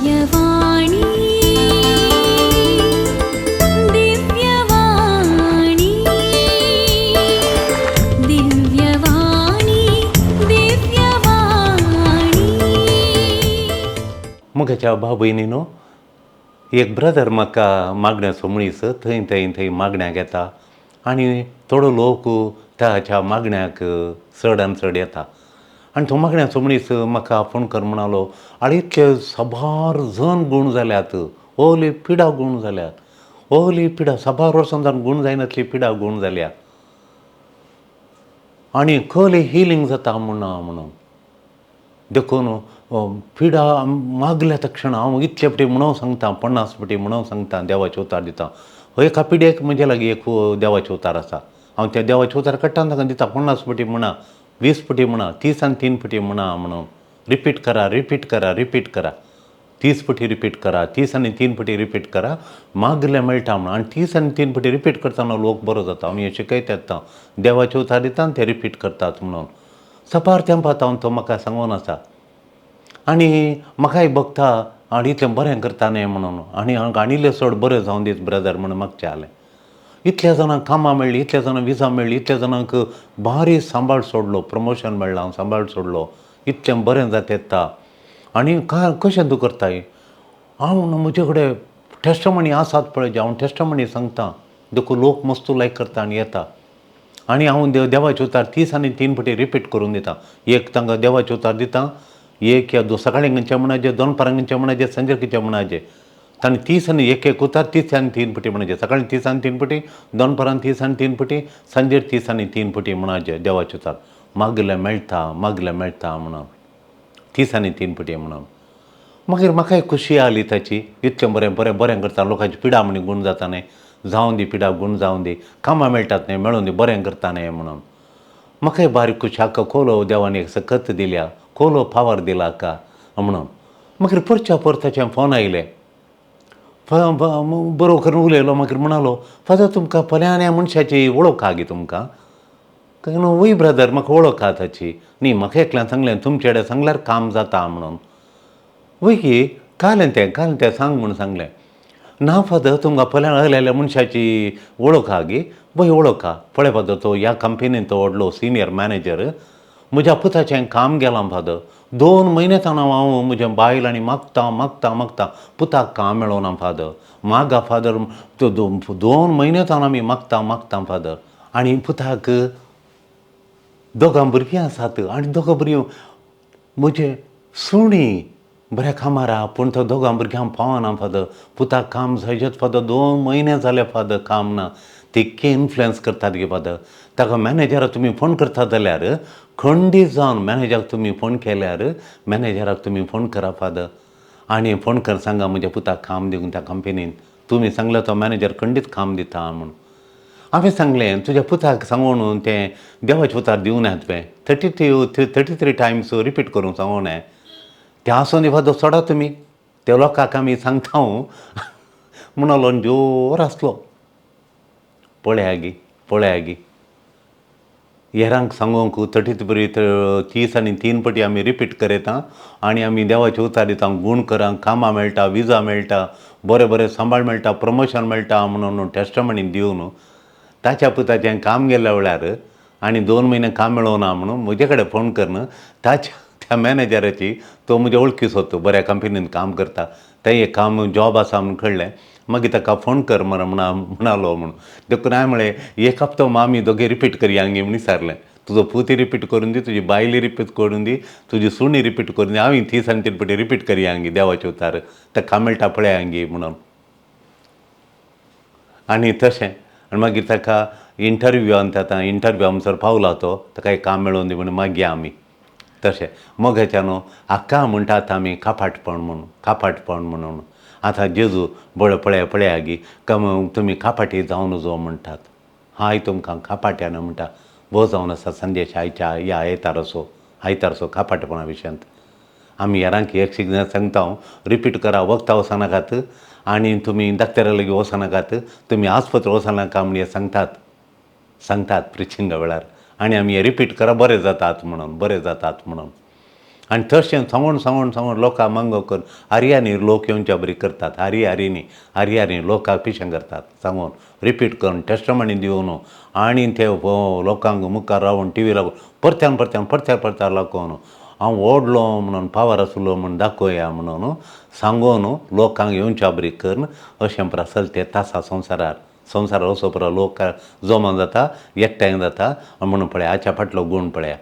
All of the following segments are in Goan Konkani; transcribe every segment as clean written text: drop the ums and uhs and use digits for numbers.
दिव्यवाणी, दिव्यवाणी, दिव्यवाणी, दिव्यवाणी. म्हज्या भाव भयणीनो, एक ब्रदर म्हाका मागण्याचो मनीस थंय थंय थंय मागण्याक येता आनी थोडो लोक ताच्या मागण्याक चड आनी चड येता. आनी तो मागण्याचो मनीस म्हाका फोन कर म्हणालो, आनी इतले साबार जण गूण जाल्यात, ओली पिडा गूण जाल्यात, ओली पिडा साबार वर्सां जावन गूण जायनासली पिडा गूण जाल्या आनी कहले हिलींग जाता म्हणून म्हणून देखून पिडा मागल्या तक्षण हांव इतले पटी म्हणून सांगता, 50 पटी म्हणून सांगता, देवाचे उतार दिता. एका पिड्याक म्हजे लागीं एक देवाचे उतार आसा, हांव त्या देवाचे उतार काडटा ताका दिता. 50 पटी म्हणा, 20 पटी म्हणा, 30 आनी 3 पटी म्हणा म्हणून रिपीट करा, रिपीट करा, रिपीट करा, 30 पटी रिपीट करा, 30 आनी 3 पटी रिपीट करा, मागले मेळटा म्हणून. आनी 30 आनी 3 पटी रिपीट करतना लोक बरो जाता. हांव हें शिकयता येता, देवाचे उतार दिता आनी ते रिपीट करतात म्हणून. सपार तेंपात हांव तो म्हाका सांगून आसा आनी म्हाकाय बघता आनी इतलें बरें करता न्ही म्हणून, आनी हांगा आनी चड बरें जावन दीस ब्रदर म्हणून मागचें जालें. इतल्या जाणांक कामां मेळ्ळीं, इतल्या जाणांक विजा मेळ्ळी, इतल्या जाणांक भारी सांबाळ सोडलो, प्रमोशन मेळ्ळां, हांव सांबाळ सोडलो, इतलें बरें जाता येता. आनी कशें तूं करताय? हांव म्हजे कडेन टेस्टमनी आसात पळय, हांव टेस्टमनी सांगता, देखून लोक मस्त लायक करता आनी येता. आनी हांव देवाचे उतार 30 आनी 3 पटी रिपीट करून दिता. एक तांकां देवाचे उतार दिता, एक या सकाळीं खंयचें म्हणाचें, दोनपारां खंयचें म्हणाचें, सांजे खंयचें म्हणाचें. तांणी 30 आनी एक एक उतार 30 आनी 3 पटी म्हणाचें, सकाळीं 30 आनी 3 पटी, दोनपारां 30 आनी 3 पटी, सांजेर 30 आनी 3 पटी म्हणाचें देवाचे उतार. मागलें मेळटा, मागलें मेळटा म्हणून 30 आनी 3 पटी म्हणून. मागीर म्हाकाय खुशी आली ताची, इतलें बरें बरें बरें करता, लोकांची पिडा म्हणी गूण जाता न्ही, जावं दी पिडा गूण जावं दी, कामां मेळटात न्ही, मेळून दी, बरें करता न्ही म्हणून. म्हाकाय बारीक खुशी, हाका कोलो देवान एक सकत दिल्या, कोलो पावर दिला हाका म्हणून. मागीर परच्या परत ताचें फोन आयलें, बरो करून उलयलो. मागीर म्हणालो, फादर तुमकां फल्याण्या मनशाची वळख आहा गे तुमकां? काय न्हू, वय ब्रदर म्हाका वळख आहा ताची. न्ही म्हाका एकल्यान सांगलें तुमचे कडेन सांगल्यार काम जाता म्हणून. वय की कालें तें, कालें तें सांग म्हणून सांगलें. ना फादर तुमकां फल्याण आयलेल्या मनशाची वळख आहा गे? वय वळख आहा. पळय फादर तो ह्या कंपनीन तो व्हडलो सिनियर मॅनेजर, म्हज्या पुताचें काम गेलां फादर, 2 म्हयने ताणें हांव म्हजें बायल आनी मागता मागता मागता पुताक काम मेळोना फादर, मागा फादर, 2 म्हयने ताणें आमी मागता मागता फादर. आनी पुताक दोगां भुरगीं आसात आनी दोगां भुरगीं म्हजे सुणी बऱ्या कामार आहा, पूण तो दोगां भुरग्यांक पावना फादर, पुताक काम जायत फादर, 2 म्हयने जाले फादर काम ना. तितकें इन्फ्लुयन्स करतात गे फादर. ताका मॅनेजराक तुमी फोन करतात जाल्यार खंडीत जावन मॅनेजराक तुमी फोन केल्यार मॅनेजराक तुमी फोन करा फादर, आनी फोन कर सांगा म्हज्या पुताक काम दिवंक त्या कंपनीन, तुमी सांगलें तो मॅनेजर खंडीत काम दिता म्हणून. हांवें सांगलें तुज्या पुताक सांगून तें देवाचे उतार दिवं नये तुवें, 33 टायम्स रिपीट करूंक सांगू नये, तें आसून दी फादर, सोडा तुमी त्या लोकांक आमी सांगता म्हणलो. जोर आसलो. पळया गी, पळया गी, हेरांक सांगूंक 33 आनी 3 पटी आमी रिपीट करयता आनी आमी देवाचे उतार दिता, गूण करा, कामां मेळटा, विजा मेळटा, बरें बरें सांबाळ मेळटा, प्रमोशन मेळटा म्हणून टेस्टमनी दिवन ताच्या पुताचें काम गेल्या वेळार आनी 2 म्हयने काम मेळोना म्हणून म्हजे कडेन फोन करून ताच्या त्या मॅनेजराची, तो म्हज्या वळखीचो, तो बऱ्या कंपनीन काम करता, तें एक काम जॉब आसा म्हणून कळ्ळें, मागीर ताका फोन कर म्हणालो म्हणून. देखून हांवें म्हळें एक हप्तो आमी दोगी रिपीट करया गे म्हणून विचारलें, तुजो पूत रिपीट करून दी, तुजी बायली रिपीट करून दी, तुजी सुणी रिपीट करून दी, हांव 30 आनी 3 पटी रिपीट करया गे देवाचे उतार, ताका मेळटा पळया गे म्हणून. आनी तशें आनी मागीर ताका इंटरव्यू आनी आतां इंटरव्यू आमसर पावला तो, ताका एक काम मेळोवन दी म्हणून मागया आमी. तशें मोगाच्या न्हू हाका म्हणटात आमी कापाटपण म्हणून, कापाटपण म्हणून. आतां जेजू बळ पळय पळया गी कम तुमी कापाटी जावन नजो म्हणटात, हाय तुमकां कापाट्यान म्हणटा. भोव जावन आसा संदेश आयच्या ह्या आयतारसो, आयतारसो कापाटपणा विशयांत. आमी हेरांक एक शिकना सांगता हांव, रिपीट करा, वखदां वचनाकात आनी तुमी डाक्टरा लागीं वचनाकात, तुमी आस्पत्र वचनाका म्हण हें सांगतात, सांगतात प्रिचिंगा वेळार. आनी आमी हें रिपीट करा, बरें जातात म्हणून, बरें जातात म्हणून. आनी तशें सांगून सांगून सांगून लोकांक मंगो करून आर्यांनी लोक येवच्या बरी करतात. आरी आरीनी आरी आरी लोकांक पिशें करतात सांगून रिपीट करून टेस्टमनी दिवन आनी ते लोकांक मुखार रावन टी व्ही लागून परत्यान परत्यान परत्यान परत्यान लागून हांव व्हडलो म्हणून पावर आसलो म्हूण दाखोवया म्हणून सांगून लोकांक येवच्या बरी करून अशें पुरा चलते तासा संवसारार. संवसारार असो पुरो लोक जमा जाता, एकठांय जाता म्हणून पळया हाच्या फाटलो गूण पळया.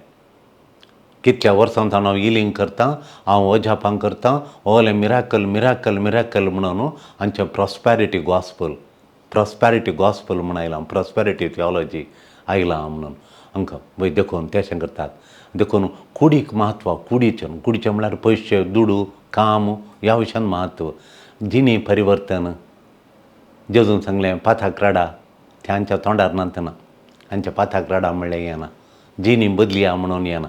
कितल्या वर्सां सावन हांव हिलींग करतां, हांव अजापां करतां, ओलें मिराकल मिराकल मिराकल म्हणून आमचें प्रॉस्पेरिटी गॉस्पल, प्रॉस्पेरिटी गॉस्पल म्हूण आयलां, प्रॉस्पेरिटी थियोलॉजी आयलां म्हणून आमकां वय देखून तेशें करतात. देखून कुडीक म्हत्व, कुडीचें, कुडीचें म्हळ्यार पयशे, दुडू, काम ह्या विशयान म्हत्व. जिणी परिवर्तन जेजून सांगलें पाथाक रडा, तें आमच्या तोंडार नातना, आमच्या पाथाक रडा म्हणलें येना, जिणी बदलया म्हणून येना.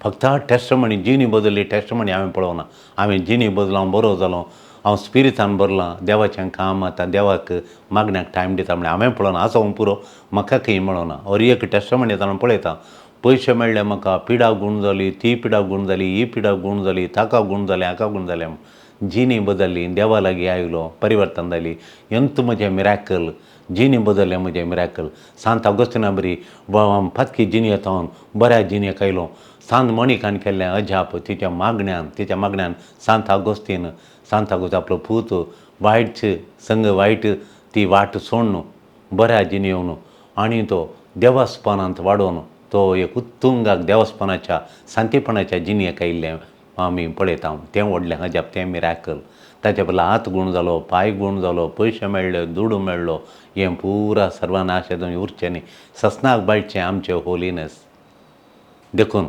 फक्त टेस्टमनी जिणी बदलली, टेस्टमनी हांवें पळोवना. हांवें जिणी बदलो, हांव बरो जालो, हांव स्पिरितान भरलां, देवाचें काम आतां देवाक मागण्याक टायम दिता म्हणल्यार हांवें पळोवना. आसो पुरो म्हाका खंय मेळोना. हर एक टेस्टमनी येतना पळयता, पयशे मेळ्ळे म्हाका, पिडा गूण जाली, ती पिडा गूण जाली, ही पिडा गूण जाली, ताका गूण जालें, हाका गूण जालें. जिणी बदलली, देवा लागीं आयलो, परिवर्तन जाली. एंत म्हजें मिराकल, जिणी बदललें म्हजें मिराकल. सांत ऑगस्टिना बरी पातकी जिणयेंत हांव बऱ्या जिणेक आयलो. सांत मोनिकान केल्लें अजाप तिच्या मागण्यान, तिच्या मागण्यान सांत ऑगस्टीन, सांत ऑगस्ट आपलो पूत वायट संग वायट ती वाट सोडून बऱ्या जिणे येवन आनी तो देवस्पणांत वाडोवन तो एक उत्तुंगाक देवस्पणाच्या सांतीपणाच्या जिणेक आयिल्लें आमी पळयता. तें व्हडलें अजाप, तें मिराकल. ताच्या बदला हात गूण जालो, पांय गूण जालो, पयशे मेळ्ळे, दुडू मेळ्ळो, हें पुरा सर्वनाश उरचें न्ही. ससनाक बाळचें आमचें होलीनस. देखून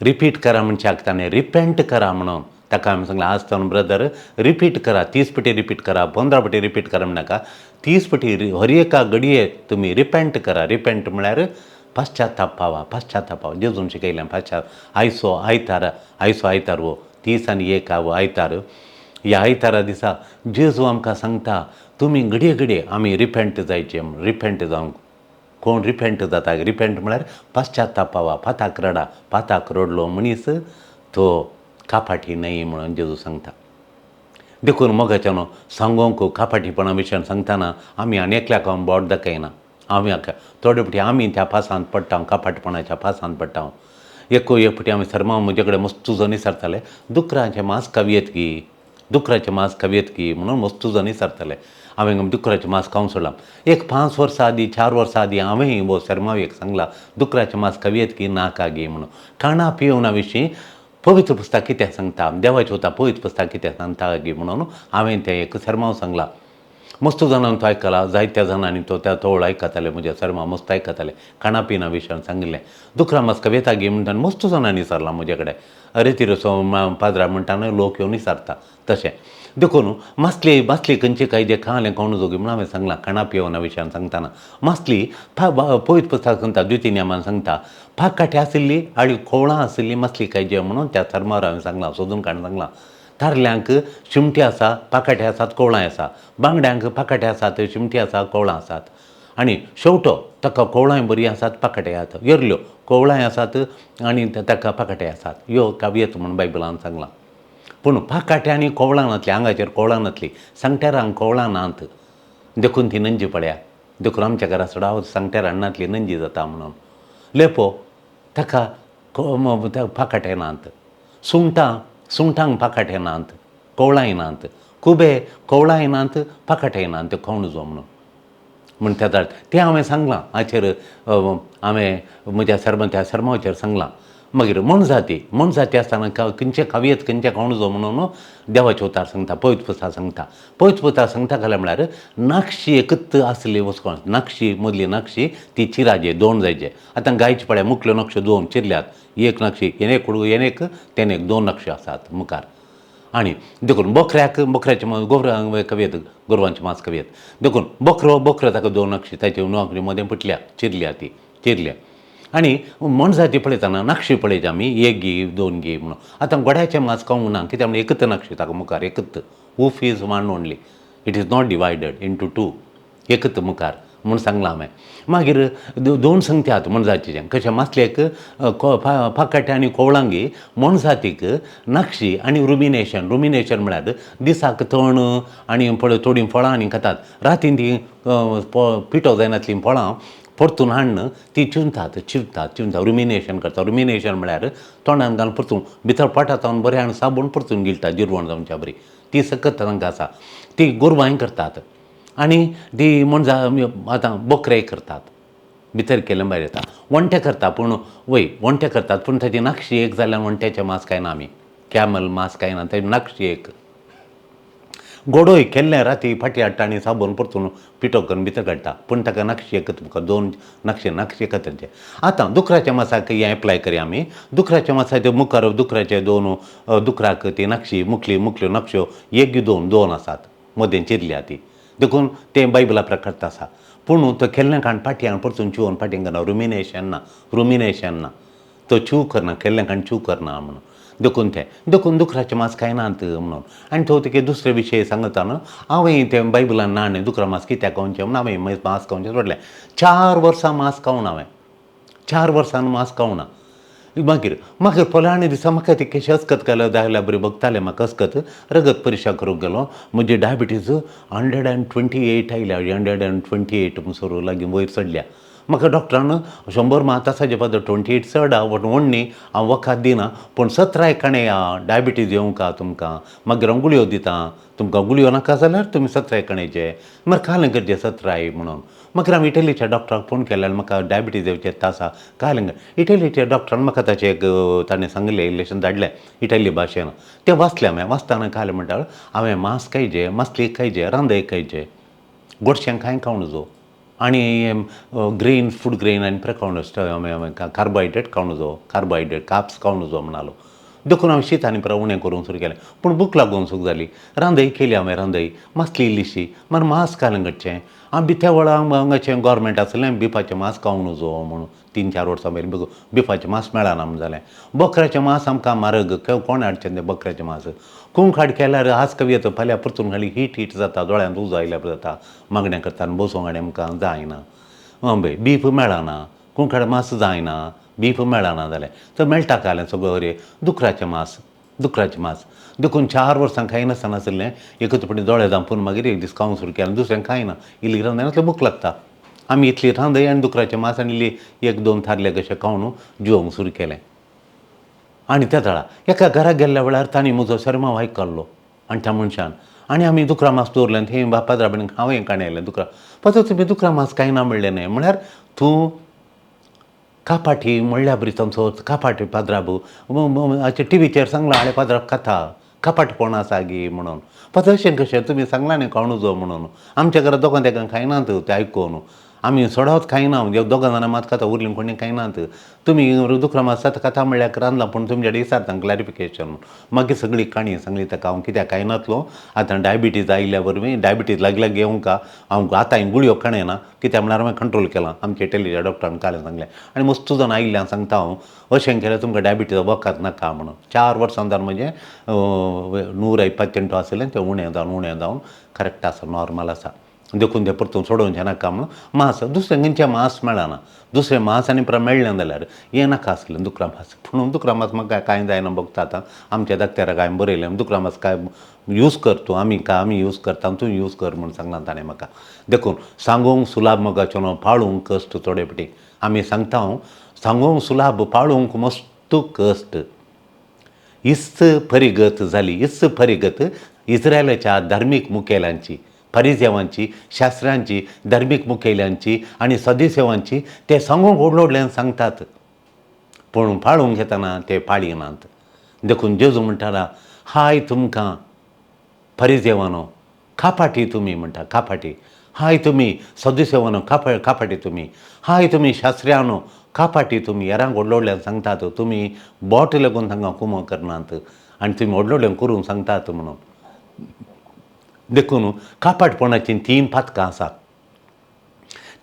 रिपीट करा म्हणच्याक ताणें रिपेंट करा म्हणून ताका आमी सांगलें, आज ताणें ब्रदर रिपीट करा, 30 पटी रिपीट करा, 15 पटी रिपीट करा म्हणनाका, 30 पटी हर एका घडये तुमी रिपेंट करा. रिपेंट म्हळ्यार पश्चाताप पावा, पश्चाताप पावा. जेजून शिकयलें पश्चात. आयचो आयतार, आयचो आयतार हो 30 आनी 1 हो आयतार. ह्या आयतारा दिसा जेजू आमकां सांगता तुमी घडये घडये आमी रिपेंट जायचे. रिपेंट जावंक कोण रिपेंट जाता? रिपेंट म्हळ्यार पश्चाताप पावा, पाताक रडा. पाताक रडलो मनीस तो कापाटी न्हय म्हणून जेजू सांगता. देखून मोगाच्यानो सांगोंक कापाटीपणा विशयान सांगतना आमी आनी एकल्याक हांव बोट दाखयना. आमी थोडे फावटी आमी त्या पासांत पडटा, कापाटपणाच्या पासांत पडटा. एक एक फावटी आमी सर्मा म्हजे कडेन मस्तू जाण विचारताले, दुकराचें मांस खावयेत की, दुकराचें मांस खावयेत की म्हणून मस्तू जाण विचारताले. हांवें दुकराचें मांस खावंक सोडलां. एक 5 वर्सां आदीं, 4 वर्सां आदीं हांवें हो सर्माव एक सांगला, दुकराचें मांस खावयेत की नाका गी म्हणून. खाणा पिवणा विशीं पवित्र पुस्तक कितें सांगता, देवाचें उतर पवित्र पुस्तक कितें सांगता गी म्हणून हांवें तें एक सर्माव सांगला. मस्त जाणांक तो आयकला, जायत्या जाणांनी तो त्या तोळ आयकताले, म्हज्या सर्मा मस्त आयकताले. खाणा पिणा विशयान सांगिल्लें, दुकरा मांस खावयेता गी म्हणटा मस्त जाणांनी विचारलां म्हजे कडेन. अरे तिरसो पाद्रा म्हणटा न्हय, लोक येवन विचारता तशें. देखून मासली मासली खंयचे कायदे खालें कोण जोगी म्हणून हांवें सांगलां. खाणा पिवना विशयान सांगतना मासली पवित्र पुस्तक सांगता, द्वितीय नेमान सांगता, पाकाटे आशिल्ली आनी खोवळां आशिल्ली मासली कायजे म्हणून त्या थर्मार हांवें सांगलां, सोदून काडून सांगलां. तारल्यांक शिमटी आसा, पाकाटे आसात, कोवळां आसा. बांगड्यांक पाकाटे आसात, शिमटी आसा, कोवळां आसात. आनी शेवटो ताका कोवळांय बरीं आसात, पाकाटे आसात. येरल्यो कोवळांय आसात आनी ताका पाकाटे आसात. ह्यो कावयेत म्हूण बायबलान सांगलां. पूण पाकाटे आनी कोवळां नातली, आंगाचेर कोवळां नातली, सांगटेरांक कोवळां नात, देखून ती नंजी पळया. देखून आमच्या घरा चडावत सांगटेरां नातली नंजी जाता म्हणून. लेपो ताका पाकाटे नात. सुंगटां, सुंगटांक पाकाटे नात, कोवळांय नात. खुबे कोवळांय नात, पाकाटे नात, त्यो खावंक जो म्हणून म्हण त्या तें हांवें सांगलां. हाचेर हांवें म्हज्या सर्म त्या सर्माचेर सांगलां. मागीर मोनजाती, मोनजाती आसतना खंयचें खावयेत खंयचें खावंक जो म्हणून देवाचें उतार सांगता, पवित्र पुस्तक सांगता. पवित्र पुस्तक सांगता घालें म्हळ्यार नाक्षी एकच आसली वचकोन, नाक्षी मदली नाक्षी ती चिराजे दोन जायचे. आतां गायचे पळय मुखल्यो नक्षो दोन चिरल्यात, एक नक्षी हेणे कुडू हेणेक तेणेक दोन नक्षो आसात मुखार. आनी देखून बोकऱ्याक बोकऱ्याचें गोवरां खावयेत, गोरवांचें मांस खावयेत. देखून बोकरो, बोकरो ताका दोन नक्षी, ताचे नक्षी मदें फुटल्या, चिरल्या, ती चिरल्या. आनी मोनजाती पळयतना नक्षी पळयता आमी, एक गी दोन गी म्हणून. आतां गोड्याचें मांस खावंक ना, कित्याक म्हणल्यार एकच नक्षी ताका मुखार, एकच. Hoof is one only, it is not divided into two, एकच मुखार. म्हूण सांगलां हांवें. मागीर दोन संगत्यात मोनजातीचें कशें मासलेक पाकाटे आनी कोवळांगी मोनजातीक नक्षी आनी रुमिनेशन. रुमिनेशन म्हळ्यार दिसाक तण आनी पळय थोडीं फळां आनी खातात, रातीन तीं पिठो जायनातलीं फळां परतून हाडून ती चिंवतात चिंवतात चिंवतात, रुमिनेशन करता. रुमिनेशन म्हळ्यार तोंडान घालून परतून भितर पोटांत हाडून बरें हाडून साबून परतून गिळटा जिरवण जावच्या बरी ती सकत तांकां आसा. ती गोरवांय करतात आनी ती मोनजा आतां बोकरेय करतात, भितर केलें भायर येता. वण्टे करता पूण वय वण्टे करतात पूण ताची नक्षी एक जाल्यार वण्ट्याचें मांस खायना आमी, कॅमल मांस खायना, ताची नक्षी एक. गोडोय केल्लें राती फाटी हाडटा आनी साबून परतून पिठो करून भितर काडटा पूण ताका नक्षी एकच तुमकां दोन नक्षी नक्षी एकच तांचे. आतां दुकराच्या मासाक हें एप्लाय करया आमी. दुकराच्या मासाचे मुखार दुकराचे दोन दुकराक ती नक्षी मुखली मुखल्यो नक्षो एक दोन दोन आसात मदें चिरल्या ती, देखून तें बायबला प्रकार आसा. पूण तो केल्लें काण फाटी परतून चिवोन फाटीं करना, रुमिनेशन ना, रुमिनेशन ना, तो च्यू करना, केल्लें काण च्यू करना म्हणून देखून तें देखून दुकराचें मांस खायनात म्हणून. आनी तो तुगे दुसरे विशय सांगता न्हू, हांवें तें बायबलान ना न्ही दुकरा मांस कित्याक खावचें म्हणून हांवें मांस खावचें सोडलें. 4 वर्सां मांस खावना हांवें, 4 वर्सां मांस खावना. मागीर मागीर फलाणे दिसा म्हाका ती कशें अस्कत घाल्या दाखल्या बरी बगतालें म्हाका अस्कत रगत परिक्षा करूंक गेलो, म्हजी डायबिटीज 128 आयल्या, 128 म्हणसर लागीं वयर चडल्या. म्हाका डॉक्टरान 100 मात आसाचे पाद 28 चड आहा पूण व्हडली हांव वखद दिना पूण 17 काणे डायबिटीज येवंक आहा तुमकां, मागीर हांव गुळयो दितां तुमकां, गुळयो नाका जाल्यार तुमी 17 काणेचे मागीर कालें करचें 17 म्हणून. मागीर हांवें इटलीच्या डॉक्टराक फोन केलो आनी म्हाका डायबिटीज येवचे आसा कालें. इटलीच्या डॉक्टरान म्हाका ताचें एक ताणें सांगलें इल्लेशें धाडलें इटली भाशेन, तें वाचलें हांवें. वाचतना कालें म्हणटा हांवें मांस खायचें, मासली खायचें, रांदय खायचें, गोडशें कांय खावं नजो आनी ग्रेन फूड ग्रेन आनी प्रे खावं नजो, कार्बोहायड्रेट खावं नजो, कार्बोहायड्रेट काप्स खावं नजो म्हणालो. देखून हांवें शीत आनी प्रा उणें करूंक सुरू केलें पूण भूक लागून सुरू जाली. रांदय केली हांवें, रांदय मासली इल्लीशी मागीर मांस घालून घडचें. हांव त्या वेळार हांगाचें गोवोरमेंट आसलें बिफाचें मांस खावंक नजो म्हणून 3-4 वर्सां पयलीं बिफाचें मांस मेळना म्हूण जालें. बोकराचें मांस आमकां म्हारग, कोण हाडचें तें बोकराचें मांस, कुंखाड केल्यार आज कवी येता फाल्यां परतून घाली हीट हीट जाता, दोळ्यांत उजो आयल्यार जाता, मागणें करता आनी बसूंक आनी आमकां जायना, बीफ मेळना, कुंखाड मांस जायना, बीफ मेळना जालें तर मेळटा कालें सगळें बरें दुकराचें मांस, दुकराचें मांस. देखून 4 वर्सां खायनासतना आसलें एकच फावटी दोळे धांपून मागीर एक दीस खावंक सुरू केलें, दुसरें खायना, इल्ली रांदय नासल्यार भूक लागता. आमी इतली रांदय आनी दुकराचें मांस आनी इल्ली 1-2 थारले कशें खावन जिवोवंक सुरू केलें. आनी त्या वेळार एका घरा गेल्ल्या वेळार तांणी म्हजो सरमांव आयकल्लो आनी त्या मनशान आनी आमी दुकरा मांस दवरलें थंय पाद्रा बी हांवें काणी आयलें दुकरा पाद्रा तुमी दुकरा मांस खायना म्हणलें न्हय, म्हळ्यार तूं कापाटी म्हणल्या बरी तांचो कापाटी पाद्राब टिवीचेर सांगलां हाणें पाद्राब खाता कपाटपण आसा गी म्हणून. पाद्र अशें कशें तुमी सांगलां न्ही खावं नजो म्हणून, आमच्या घरा दोगां तेगां खायनात तें आयकून, आमी सदांच खायना, दोगां जाणां मात खाता, उरलीं कोणी खायनात. तुमी दुकरा मांस खाता म्हणल्यार रांदलां पूण तुमच्या कडेन विचारता क्लॅरिफिकेशन. मागीर सगळी काणी सांगली ताका हांव कित्याक खायनातलो, आतां डायबिटीज आयिल्ल्या वरवीं डायबिटीज लागल्या घेवंक हांव आतां गुळयो काणयना कित्याक म्हळ्यार हांवें कंट्रोल केलां, आमच्या इटलीच्या डॉक्टरान काल सांगलें. आनी मस्त जाण आयिल्ल्यान सांगता हांव अशें केल्यार तुमकां डायबिटीज वखद नाका म्हणून. 4 वर्सां जावन म्हणजे 128 आशिल्लें तें उणें जावन उणें जावन करेक्ट आसा, नॉर्मल आसा. देखून तें परतून सोडोवचें नाका म्हणून मांस दुसरें खंयचें मांस मेळना, दुसरें मांस आनी परत मेळ्ळें जाल्यार हें नाका आसलें दुकरा मांस. पूण दुकरा मांस म्हाका कांय जायना भोगता आतां, आमच्या दाक्तेराक हांवें बरयलें दुकरा मांस काय यूज कर तूं, आमी काय आमी यूज करता तूं यूज कर म्हूण सांगलां ताणें म्हाका. देखून सांगूंक सुलाभ मोगाचो न्हू पाळूंक कश्ट थोडे फावटी आमी सांगता हांव, सांगूंक सुलाभ पाळूंक मस्त कश्ट. इस्त परिगत जाली, इस्त परिगत इस्रायलाच्या धार्मीक मुखेल्यांची, परिजेवांची, शास्त्रांची, धार्मीक मुखेल्यांची आनी सदीसेवांची. ते सांगूंक व्हडले व्हडल्यान सांगतात पूण पाळूंक घेतना ते पाळिनात. देखून जेजू म्हणटाला हाय तुमकां परिजेवानो कापाटी तुमी, म्हणटा कापाटी, हाय तुमी सदुसेवानो कापाटी तुमी, हाय तुमी शास्त्र्यानो कापाटी तुमी, हेरांक व्हडले व्हडल्यान सांगतात तुमी बोट लागून तांकां कुमो करनात आनी तुमी व्हडले व्हडल्यान करूंक सांगतात म्हणून. देखून कापाटपणाचीं 3 पातकां आसात,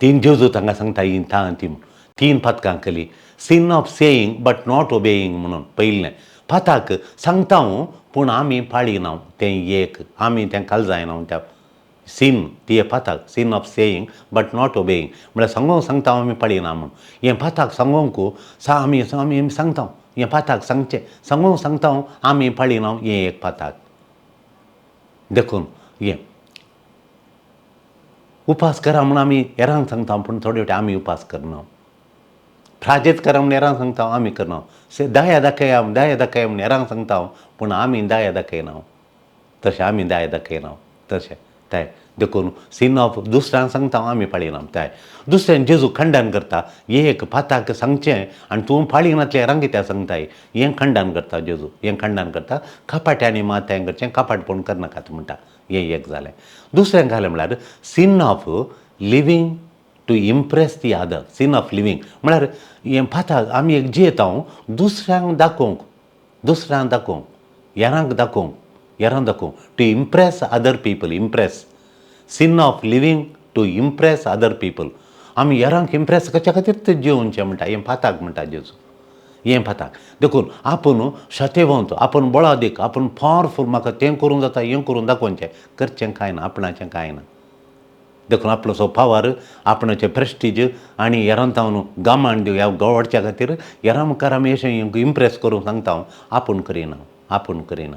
3 जेजू तांकां सांगता हीं ती 3 पातकां केली. Sin of saying but not obeying म्हणून पयलें पाताक सांगता हांव पूण आमी पाळिना तें एक, आमी तें खाल जायना त्या सीन ती पाताक, sin of saying but not obeying, म्हळ्यार सांगोंक सांगता आमी पळयना म्हूण. हें पाताक सांगोंक सा आमी आमी सांगता, हें पाताक सांगचें सांगोंक सांगता आमी पळयना, हें एक पाताक. देखून हें उपास करा म्हूण आमी हेरांक सांगता, पूण थोडे फावटी आमी उपास करना. प्राजेत करा म्हूण हेरांक सांगता, आमी करना. दया दाखया दया दाखया म्हूण हेरांक सांगता, पूण आमी दया दाखयना. तशें आमी दया दाखयना तशें ते. देखून सीन ऑफ दुसऱ्यांक सांगता आमी पाळिना ते. दुसऱ्यान जेजू खंडन करता, हें एक पाताक सांगचें आनी तूं पाळिनातलें हेरांक कित्याक सांगताय, हें खंडन करता जेजू, हें खंडन करता. कपाट्यांनी मात हें करचें, कपाटपण करनाकात म्हणटा. हें एक जालें. दुसरें घालें म्हळ्यार sin of living to impress the other. Sin of living म्हळ्यार हें पाताक आमी एक जियेता दुसऱ्यांक दाखोवंक, दुसऱ्यांक दाखोवंक, हेरांक दाखोवंक, हेरांक दाखोवंक, to impress other people. Impress, sin of living to impress other people. आमी हेरांक इम्प्रेस करच्या खातीर तें जियोवचें म्हणटा, हें पाताक म्हणटा जेजू, हें पाताक. देखून आपूण शतेवंत, आपूण बळादीक, आपूण पावरफूल, म्हाका तें करूंक जाता हें करूंक दाखोवचें, करचें कांय ना, आपणाचें कांय ना. देखून आपलो पावर, आपणाचें प्रेस्टीज आनी हेरां तावन गामान ह्या गवडच्या खातीर हेरां मुखार आमी अशें इम्प्रेस करूंक सांगता हांव, आपूण करिना, आपूण करिना.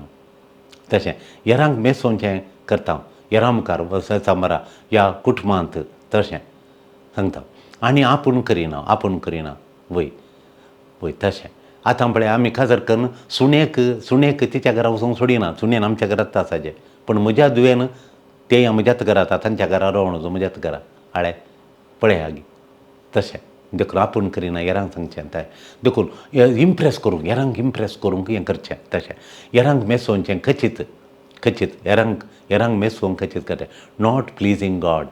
तशें हेरांक मेसोवचें करता हेरां मुखार चामरा ह्या कुटुंबांत तशें सांगता आनी आपूण करिना, आपूण करिना. वय वय तशें आतां पळय आमी काजार करून सुणेक सुणेक तिच्या घरा वचूंक सोडिना. सुणेन आमच्या घरांत आसाचें, पूण म्हज्या धुवेन तें म्हज्याच घरा आतां तांच्या घरा रावण वचूं म्हज्याच घरा हाळे पळय आगी तशें. देखून आपूण करिना हेरांक सांगचें तें. देखून इम्प्रेस करूंक, हेरांक इम्प्रेस करूंक हें करचें तशें. हेरांक मेसोवचें खचीत खचीत, हेरांक हेरांक मेसोवंक खचीत करचें, not pleasing God.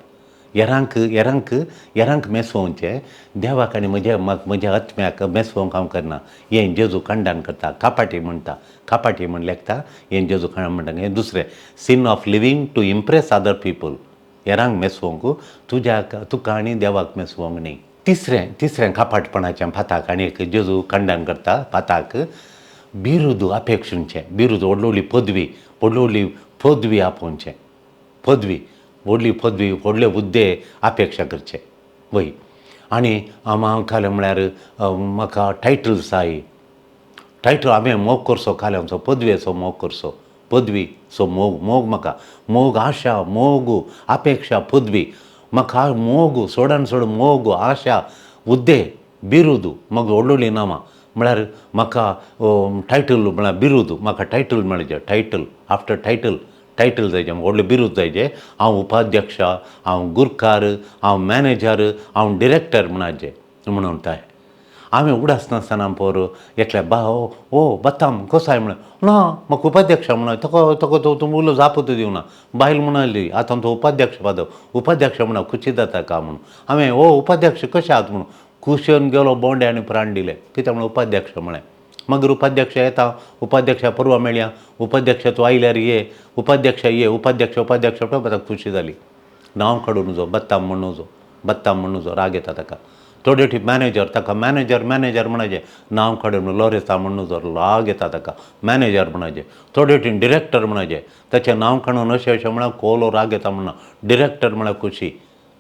हेरांक हेरांक हेरांक मेसोवचें, देवाक आनी म्हज्या म्हज्या आत्म्याक मेसोवंक हांव करना. हें जेजू खंडन करता, कापाटी म्हणटा, कापाटी म्हण लेखता. हें जेजू खंडन म्हणटा. हें दुसरें sin of living to impress other people, हेरांक मेसोवंक, तुज्या तुका आनी देवाक मेसोवंक न्ही. तिसरें तिसरें कापाटपणाचें पाताक आनी एक जेजू खंडन करता पाताक, बिरुद अपेक्षुंचें, बिरुद व्हडली व्हडली पदवी, व्हडली व्हडली पदवी आपोवचें, पदवी व्हडली पदवी व्हडले हुद्दे अपेक्षा करचे. वय आनी हांव खालें म्हळ्यार म्हाका टायटल्स जाय, टायटल हांवें मोग करचो काल्यांचो, पदवेचो मोग करचो, पदवीचो मोग, मोग म्हाका मोग, आशा मोग अपेक्षा पदवी म्हाका मोग, चडान चड मोग आशा हुद्दे बिरुद म्हाका व्हडली व्हडली नांवां म्हळ्यार म्हाका टायटल म्हळ्यार बिरुद म्हाका टायटल मेळचें, टायटल आफ्टर टायटल टायटल जायचें, व्हडलें बिरूद जायचें. हांव उपाध्यक्ष, हांव गुरकार, हांव मॅनेजर, हांव डिरेक्टर म्हणाचें म्हणून ताय हांवें उडास नासतना पोर एकल्या बा ओ बताम कसो म्हणलें ना म्हाका उपाध्यक्ष म्हणून ताका ताका तो तूं उलो जापूत दिवना. बायल म्हणाली आतां तो उपाध्यक्ष पादव उपाध्यक्ष म्हणा खुशी जाता का म्हणून हांवें ओ उपाध्यक्ष कशें आहात म्हणून खुशयेन गेलो बोंडे आनी प्राण दिले कित्याक म्हणून उपाध्यक्ष म्हळें. मागीर उपाध्यक्ष येता, उपाध्यक्ष परवा मेळया, उपाध्यक्ष तूं आयल्यार ये, उपाध्यक्ष ये, उपाध्यक्ष उपाध्यक्ष आतां खुशी जाली. नांव काडूं नजो, बत्ताम म्हणू नजो, बत्ताम म्हणू नजो, राग येता ताका. थोडे ठी मॅनेजर ताका मॅनेजर मॅनेजर म्हणायचें, नांव काडून लोरेसा म्हणू नजो, राग येता ताका. मॅनेजर म्हणायचें, थोडे ठी डिरेक्टर म्हणायचें, ताचें नांव काडून अशें अशें म्हळ्यार कोलो राग येता म्हणना. डिरेक्टर म्हळ्यार खुशी,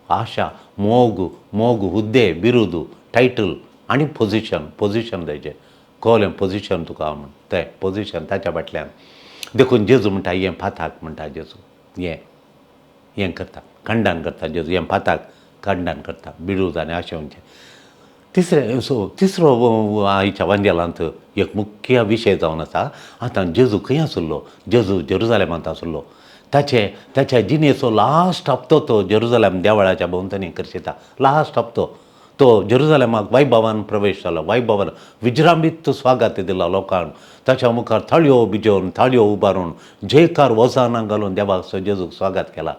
आशा मोग मोग हुद्दे बिरुद टायटल आनी पोजिशन, पोजिशन जायचें, कळ्ळें पोजिशन तुका म्हण तें पोजिशन ताच्या फाटल्यान. देखून जेजू म्हणटा हें पाताक म्हणटा जेजू, हें हें करता खंडन करता जेजू, हें पाताक खंडन करता बिरूद आनी अशें म्हणचें. तिसरें सो तिसरो आयच्या वांजेलांत एक मुख्य विशय जावन आसा. आतां जेजू खंय आसलो? जेजू जेरुजालेमांत आसलो. ताचे ताच्या जिणेचो लास्ट हप्तो तो जेरुजालेम देवळाच्या भोंवतणी करशिता. लास्ट हप्तो तो जेरुजालेमाक वैभवान प्रवेश जालो, वैभवान विजृंभित स्वागत दिला लोकांक. ताच्या मुखार थाळयो बिजोवन थाळयो उबारून जयकार वजानां घालून देवाक जेजूक स्वागत केला.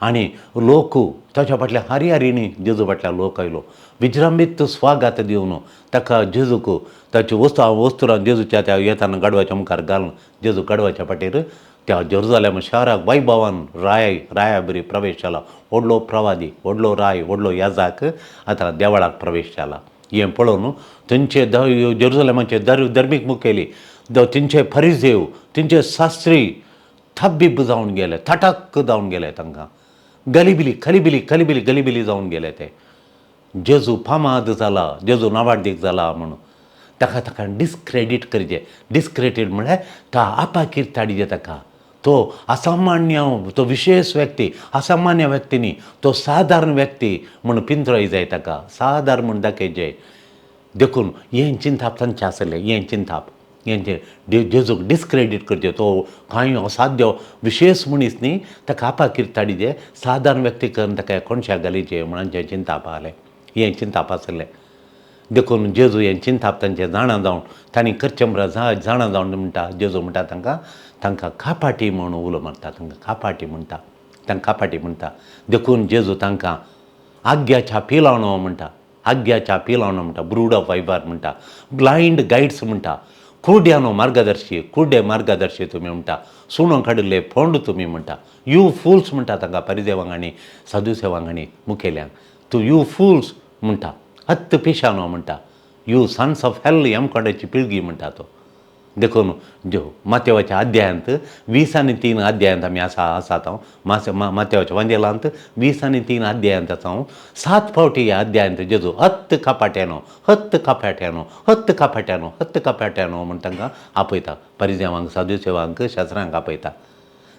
आनी लोक ताच्या फाटल्यान हरी हरीनी जेजू फाटल्यान लोक आयलो, विजृंभित स्वागत दिवन ताका जेजूक ताची वस्तू वस्तुरां जेजूच्या त्या येताना गाडवाच्या मुखार घालून जेजू गाडवाच्या फाटीर त्या जेरुजालेम शाराक वैभवान राय राया बरी प्रवेश जाला. व्हडलो प्रवादी, व्हडलो राय, व्हडलो याजाक आतां देवळाक प्रवेश जाला. हें पळोवन थंयचे जेरुजालेमाचे धर्मीक मुखेली, थंयचे फरिजेव, थंयचे शास्त्री थब्बीब जावन गेले, थटक जावन गेले तांकां. गलिबिली खलिबिली खलिबिली गलिबिली जावन गेले ते. जेजू फामाद जाला, जेजू नावाडदीक जाला म्हणून ताका ताका डिसक्रेडीट करचें. डिसक्रेडीट म्हळ्यार ता आपाकीर्त हाडचें ताका. तो असामान्य, तो विशेश व्यक्ती, असामान्य व्यक्ती न्ही, तो सादारण व्यक्ती म्हूण पिंजरोय जाय ताका, सादारण म्हूण दाखयचें. देखून हें चिंताप तांचें आसलें, हें चिंताप हेंचें जेजूक डिसक्रेडीट करचें. तो कांय असाध्य विशेश मनीस न्ही, ताका आपाकीर्त हाडचें, सादारण व्यक्ती करून ताका कोणशाक घालीचें म्हूण तांचें चिंताप आहलें, हें चिंताप आसलें. देखून जेजू हें चिंताप तांचें जाणा जावन तांणी करचें म्हळ्यार जाणा जावन म्हणटा, जेजू म्हणटा तांकां, तांकां कापाटी म्हूण उलो मारता, तांकां कापाटी म्हणटा, तांकां कापाटी म्हणटा. देखून जेजू तांकां आग्याच्या पिलावणो म्हणटा, आग्याच्या पिलावणो म्हणटा, ब्रूड ऑफ वायबर म्हणटा, ब्लायंड गायड्स म्हणटा, कुड्यानो मार्गदर्शी, कुड्डे मार्गदर्शी तुमी म्हणटा, सुणो काडिल्ले फोंड तुमी म्हणटा, you fools म्हणटा तांकां परिदेवांक आनी साधुसेवांक आनी मुखेल्यांक, तूं you fools म्हणटा, हत्त पिशानो म्हणटा, you sons of hell यमकोंडाची पिळगी म्हणटा तो. देखून ज्यो मातेवाच्या अध्यायांत 23 अध्यायांत आमी आसा आसात हांव मातेवाच्या वांजेलांत 23 अध्यायांत आसा हांव. 7 फावटी ह्या अध्यायांत जेजू हत्त कपाट्यानो, हत्त कपाट्यानो, हत्त कपाट्यानो, हत्त कपाट्यानो म्हूण तांकां आपयता, परिजेवांक, साधुसेवांक, शास्त्रांक आपयता.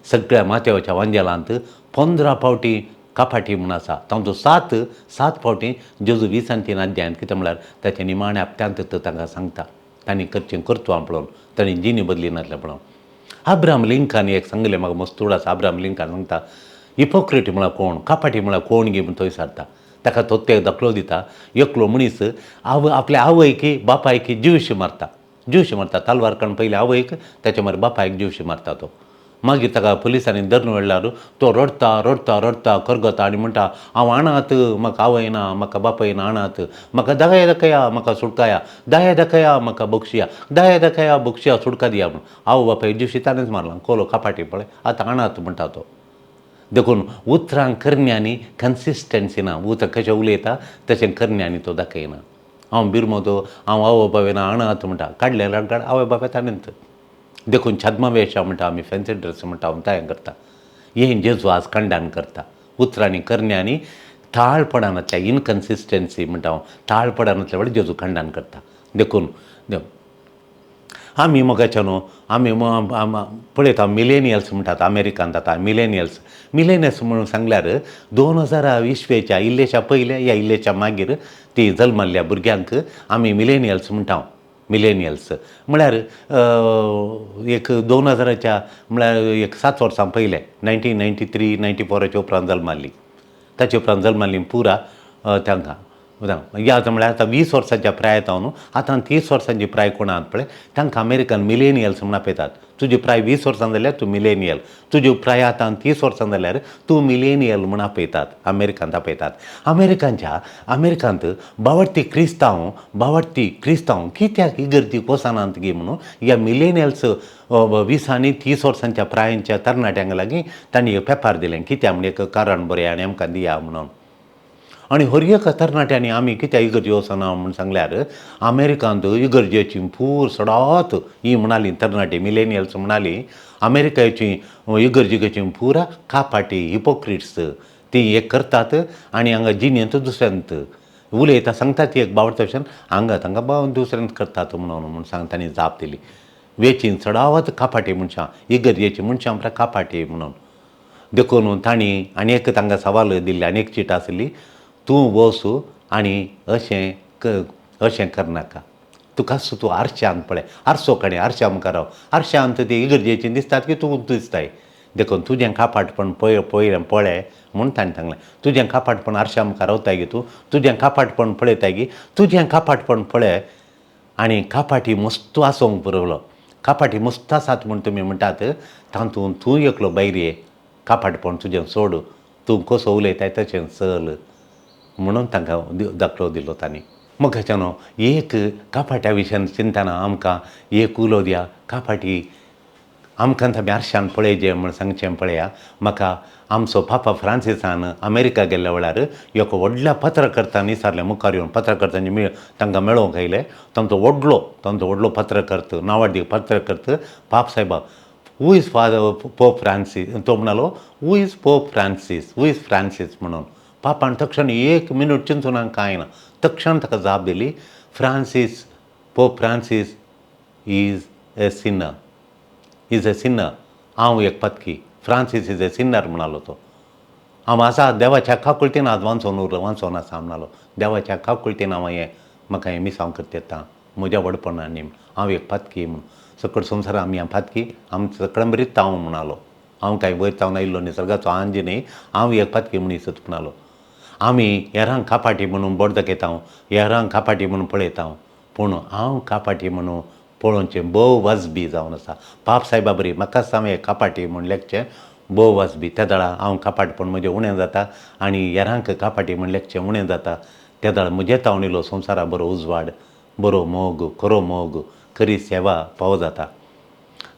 सगळ्या मातेवाच्या वांजेलांत 15 फावटी कपाटी म्हूण आसा, तांचो 7 फावटी जेजू 23 अध्यायांत कितें म्हळ्यार ताच्या निमाण्या हप्त्यांत तो तांकां सांगता तांणी करचें कर्तुवां पळोवन, तांणी जिणी बदली नासलें पळोवन. आब्राम लिंकान एक सांगलें म्हाका मस्तूड आसा. आब्राम लिंकान सांगता हिपोक्रेटी म्हळ्यार कोण, कपाटी म्हळ्यार कोण गी म्हूण तो विचारता. ताका तो ते दाखलो दिता, एकलो मनीस आपल्या आवयक बापायक जिवशी मारता, जिवशी मारता, तलवार काडून पयलीं आवयक, ताच्या मागीर बापायक जिवशी मारता तो. मागीर ताका पुलिसांनी धरून व्हेल्यार तो रडता रडता रडता करगता आनी म्हणटा हांव आणात, म्हाका आवय ना, म्हाका बापाय ना, आणात, म्हाका दया दाखया, म्हाका सुटकाया, दया दाखया, म्हाका बक्षिया, दया दाखया, बक्षिया, सुटका दिया म्हूण. आवय बापाय जिवशी ताणेंच मारला, कोलो कपाटी पळय आतां आणात म्हणटा तो. देखून उतरां करण्यांनी कन्सिस्टन्सी ना, उतरां कशें उलयता तशें करण्यांनी तो दाखयना. हांव बिरमोतो, हांव आवय बापाय ना, आणात म्हणटा, काडले काड आवय बापाय ताणेंच. देखून छद्मवेशा म्हणटा आमी, फॅन्सी ड्रेस म्हणटा, हांव तयार करता. हें जेजू आज खंडन करता, उतरांनी करण्यांनी ताळपणानातल्या इनकन्सिस्टन्सी म्हणटा हांव, ताळपणानातल्या वेळार जेजू खंडन करता. देखून आमी मोगाच्या न्हू आमी पळयता मिलेनियल्स म्हणटात अमेरिकांत आतां मिलेनियल्स, मिलेनियल्स म्हणून सांगल्यार 2000 इस्वेच्या इल्लेच्या पयले या इल्लेच्या मागीर ती जल्मल्ल्या भुरग्यांक आमी मिलेनियल्स म्हणटा. मिलेनियल्स म्हळ्यार एक 2000च्या म्हळ्यार एक 7 वर्सां पयलें 1993 94 उपरांत जल्माल्ली, ताचे उपरांत जल्माल्ली पुरा तांकां या म्हळ्यार आतां 20 वर्सांच्या प्राय जावन आतां 30 वर्सांची प्राय कोण आहात पळय तांकां अमेरिकन मिलेनियल्स म्हूण आपयतात. तुजी प्राय 20 वर्सां जाल्यार तूं मिलेनियल, तुजी प्राय आतां 30 वर्सां जाल्यार तूं मिलेनियल म्हूण आपयतात, अमेरिकांत आपयतात. अमेरिकांच्या अमेरिकांत बावडती क्रिस्तांव, बावडती क्रिस्तांव कित्याक इगर्जीक वचनात गी म्हणून ह्या मिलेनियल्स 20 आनी 30 वर्सांच्या प्रायांच्या तरणाट्यांक लागीं तांणी एक पेपर दिलें, कित्याक म्हण एक कारण बरें आनी आमकां दिया म्हणून. आनी हर एका तरणाट्यांनी आमी कित्याक इगर्जी वचना म्हूण सांगल्यार अमेरिकांत इगर्जेची पूर सडात ही म्हणाली तरणाटी मिलेनियल्स म्हणाली अमेरिकेची इगर्जिकेची पुरा कापाटी हिपोक्रिट्स, ती एक करतात आनी हांगा जिणेंत दुसऱ्यांत उलयता सांगतात ती एक बावडता भशेन हांगा तांकां बाव दुसऱ्यांत करतात म्हणून म्हूण सांग तांणी जाप दिली. वेचीन चडावत कापाटी मनशां इगर्जेची मनशां म्हळ्यार कापाटी म्हणून. देखून तांणी आनी एक तांकां सवाल दिल्ली आनी एक चीट आसली, तूं वच आनी अशें अशें करनाका, तुका तूं आरशान पळय, आरसो काडय, आरशा मुखार राव, आरशांत ती इगर्जेची दिसतात की तूं दिसताय, देखून तुजें कापाटपण पळय पळय पळय म्हूण ताणें सांगलें. तुजें कापाटपण आरशा मुखार रावताय गी तूं, तुजें कापाटपण पळयताय गी, तुजें कापाटपण पळय आनी कापाटी मस्त आसूंक पुरवलो, कापाटी मस्त आसात म्हूण तुमी म्हणटात तातूंत तूं एकलो भायर ये, कापाटपण तुजें सोड, तूं कसो उलयताय तशें चल म्हणून तांकां दाखलो दिलो तांणी. मोगाच्या न्हू एक कापाट्या विशयान चिंतना आमकां एक उलो दिया, कापाटी आमकां आमी आरशान पळयचें म्हूण सांगचें पळया. म्हाका आमचो पापा फ्रांसिसान अमेरिका गेल्ल्या वेळार एक व्हडल्या पत्रकर्त्यान विचारलें, मुखार येवन पत्रकर्त्यांनी तांकां मेळोवंक आयले, तांचो व्हडलो पत्रकर्त, नांवाडदीक पत्रकर्त, पाप सायबा Who is Father Pope Francis? तो म्हणालो who is Pope Francis, who is Francis म्हणून. पापान तक्षण एक मिनट चिंतून कांय ना, तक्षण ताका जाप दिली, Francis, Pope Francis is a sinner, is a sinner. हांव एक पातकी, फ्रांसीस is a Sinner म्हणालो तो. हांव आसा देवाच्या काकुळतीन आज वांचोन उरलो, वांचोन आसा म्हणालो. देवाच्या काकुळतीन हांव हें म्हाका हें मिसांव करता येता म्हज्या व्हडपणान न्ही, हांव एक पातकी म्हूण. सकड संवसार आमी पातकी, आमचो सकळंबरीत हांव म्हणालो. हांव कांय वयर जावन आयिल्लो न्ही, सर्गाचो आंज न्ही, हांव एक पातकी मनीसच म्हणालो. आमी हेरांक कापाटी म्हणून बोट दाखयता, हेरांक कापाटी म्हणून पळयता, पूण हांव कापाटी म्हणून पळोवचें भोव वाजबी जावन आसा. पाप सायबा बरी म्हाकाच हांव एक कापाटी म्हूण लेखचें भोव वाजबी. त्या वेळार हांव कापाटपण म्हजें उणें जाता आनी हेरांक कापाटी म्हूण लेखचें उणें जाता. त्या वेळार म्हजे तावन इलो संवसारा बरो उजवाड, बरो मोग, खरो मोग, खरी सेवा फावो जाता.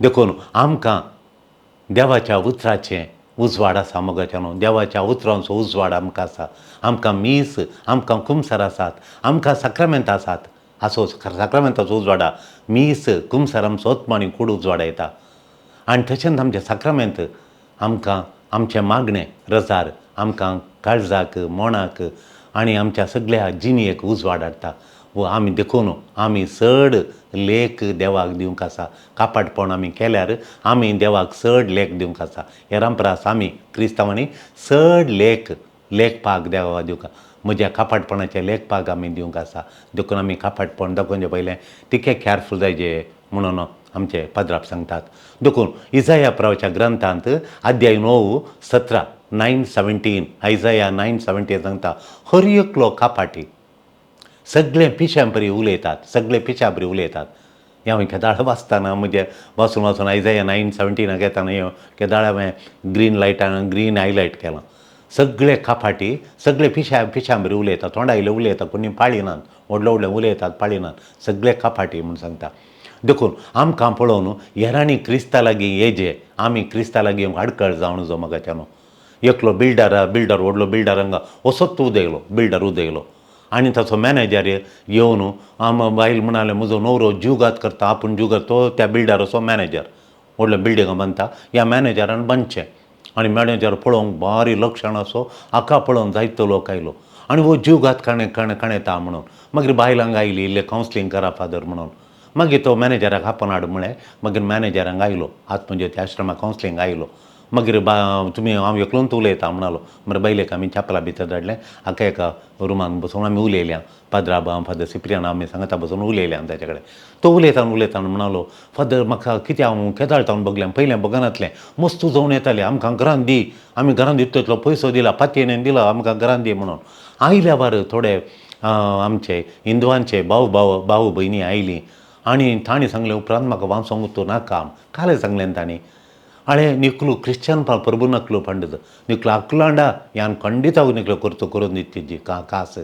देखून आमकां देवाच्या उतराचें उजवाड आसा मोगाच्या न्हू, देवाच्या उतरांचो उजवाड आमकां आसा. आमकां मीस, आमकां कुमसार आसात, आमकां साक्रामेंत आसात. आसो साक्रामेंताचो उजवाडा मीस कुमसार आमचो आत्मा आनी कूड उजवाड येता. आनी तशेंच आमचें साक्रामेंत आमकां आमचें मागणें रजार आमकां काळजाक, मनाक आनी आमच्या सगळ्या जिणेक उजवाड हाडटा. व आमी देखून आमी चड लेख देवाक दिवंक आसा. कापाटपण आमी केल्यार आमी देवाक चड लेख दिवंक आसा. हेरां परस आमी क्रिस्तांवांनी चड लेख लेखपाक देवाक दिवंक, म्हज्या कापाटपणाचें लेखपाक आमी दिवंक आसा. देखून आमी कापाटपण दाखोवचें पयलें तितकें कॅरफूल जायचे म्हणून आमचे पाद्राप सांगतात. देखून इजाया प्रवाच्या ग्रंथांत अध्याय 9:17, 9:17, आयजाया 9:17 सांगता, हर एकलो कापाटी, सगळे पिश्यां परी उलयतात, सगळे पिश्यां परी उलयतात. हें हांवें केदाळ वाचतना म्हजें वाचून वाचून आयजाया 9:17 घेतना हें केदाळ हांवें ग्रीन लायटान ग्रीन हायलायट केलां. सगळे कापाटी, सगळे पिश्या पिश्यां बरी उलयतात, तोंडा आयले उलयतात, कोणी पाळिनात, व्हडले व्हडले उलयतात, पाळिनात, सगळे कापाटी म्हूण सांगता. देखून आमकां पळोवन हेरांनी क्रिस्ता लागीं येजे, आमी क्रिस्ता लागीं आडकळ जावन जो मोगाच्या न्हू. एकलो बिल्डर, बिल्डर व्हडलो बिल्डर हांगा असोच उदयलो, बिल्डर उदयलो आनी ताचो मॅनेजर येवन आम बायल म्हणाले म्हजो न्हवरो जुगात करता, आपूण जुगात, तो त्या बिल्डराचो मॅनेजर, व्हडलो बिल्डिंगां बांदता, ह्या मॅनेजरान बांदचें. आनी मॅनेजर पळोवंक बारी लक्षण असो, हाका पळोवन जायतो लोक आयलो आनी हो जुगात काणे काणे काणेता म्हणून. मागीर बायलांक आयली इल्लें कावन्सिलींग करा फादर म्हणून. मागीर तो मॅनेजराक आपोवन हाड म्हळें. मागीर मॅनेजरांक आयलो, आत्मज्योती आश्रमा कावन्सिलींग आयलो. मागीर बा तुमी हांव एकलोच उलयता म्हणालो. मागीर बायलेक आमी चॅपला भितर धाडलें, हाका एका रुमान बसोवन आमी उलयल्या, पाद्राब फादर सिप्रियान आमी सांगता बसोवन उलयल्या ताचे कडेन. तो उलयतना उलयतना म्हणालो, फादर म्हाका कितें हांव केदाळ तावन बगलें, पयलें बगनातलें मस्त जावन येतालें, आमकां घरान दी, आमी घरान दिता तितलो पयसो दिला, पातयेन दिला, आमकां घरान दी म्हणून. आयल्या वार थोडे आमचे हिंदवांचे भाव भाव भाव भयणी आयलीं आनी तांणी सांगलें उपरांत म्हाका वाचोंक तूं नाका, कालें सांगलें तांणी. ಅಳೆ ನಿಕ್ಲು ಕ್ರಿಶ್ಚಿಯನ್ ಪ್ರಭು ನಕ್ಲು ಪಂಡದು ನಿಕ್ಲು ಅಕ್ಲಾಂಡ ಯಾನ್ ಖಂಡಿತ ನಿಕ್ಲು ಕೊರ್ತು ಕೊರೊಂದಿತ್ತಿಜ್ಜಿ ಕಾಸು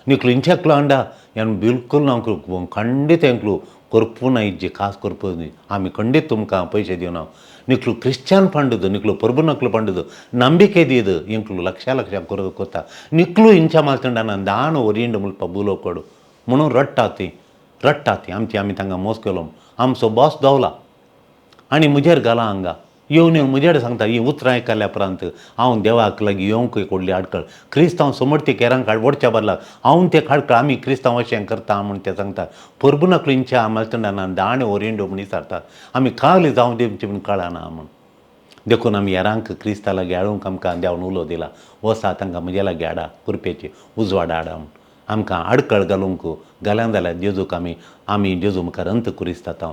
ನಿಕ್ಲು ಇಂಚಕ್ಲು ಅಂಡ ಯಾನ್ ಬಿಲ್ಕುಲ್ ನಾಂಕ್ಲು ಖಂಡಿತ ಎಂಕ್ಲು ಕೊರ್ಪುನ ಇಜ್ಜಿ ಕಾಸು ಕೊರ್ಪು ಆಮಿ ಖಂಡಿತ ತುಮ್ಕ ಪೈಸೆ ದೀವು ನಾವು ನಿಕ್ಲು ಕ್ರಿಶ್ಚಿಯನ್ ಪಂಡದು ನಿಕ್ಲು ಪ್ರಭು ನಕ್ಲು ಪಂಡದು ನಂಬಿಕೆ ದೀದು ಎಂಕ್ಲು ಲಕ್ಷ ಲಕ್ಷ ಕೊರ ಕೊತ್ತ ನಿಕ್ಲು ಇಂಚ ಮಾಲ್ತಂಡ ನಾನು ದಾನು ಒರಿಂಡು ಮುಲ್ಪ ಬೂಲೋಕೊಡು म्हणून रडटा ती रडटा ती आमची आमी तांकां मोस केलो आमचो बॉस दोवला आनी म्हजेर घाला हांगा येवन येवन म्हजेर सांगता ही उतरां आयकल्या उपरांत हांव देवाक लागीं येवंक एक व्हडली आडखळ क्रिस्तांव समर्थी केरांक वडच्या बदलाक हांव ते खाडकळ आमी क्रिस्तांव अशें करता म्हूण ते सांगता परबुनाकलो इंच्या मालतंडा दाणे ओरिंडो म्हूण विचारतात आमी खाली जावं दिवची म्हूण कळना म्हूण. देखून आमी हेरांक क्रिस्ता लागीं हाडूंक आमकां देवान उलो दिला वसा तांकां म्हज्या लागीं हाडा कृपेची उजवाड हाडा म्हूण. आमकां आडखळ घालूंक घाल्यान जाल्यार जेजूक आमी आमी जेजू मुखार अंत कुरिस्त जाता.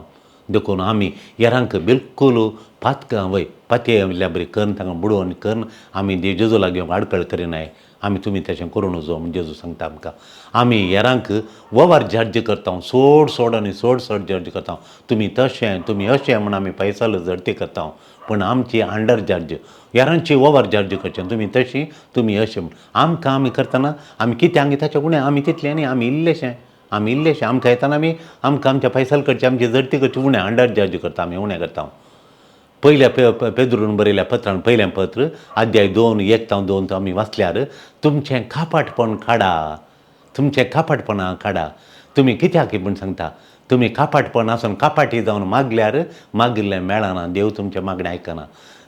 देखून आमी हेरांक बिलकूल पातकां वय पातयेल्या बरी करून तांकां बुडोवन करून आमी जेजू लागीं आडखळ करिनाय आमी तुमी तशें करूं नजो म्हूण जेजू सांगता आमकां. आमी हेरांक ओवर जज करता सोड सोड आनी सोड सोड जज करता तुमी तशें तुमी अशें म्हूण आमी पयसालो जडती करता पूण आमची अंडर जज हेरांची ओवर जज करचें तुमी तशी तुमी अशें म्हूण. आमकां आमी करतना आमी कित्याक ताचे उणें आमी तितलें न्ही आमी इल्लेशें आमी इल्लेशें आमकां येतना आमी आमकां आमच्या पयसाल करचें आमची जडती करची उणें अंडर जज करता आमी उणें करता. पयल्या पेद्रून बरयल्या पत्रान पयलें पत्र अध्याय 2 1 ते 2 आमी वाचल्यार तुमचें कापाटपण काडा तुमचें कापाटपणां काडा तुमी कित्याक म्हूण सांगता तुमी कापाटपण आसून कापाटी जावन मागल्यार मागिल्लें मेळना, देव तुमचें मागणें आयकना.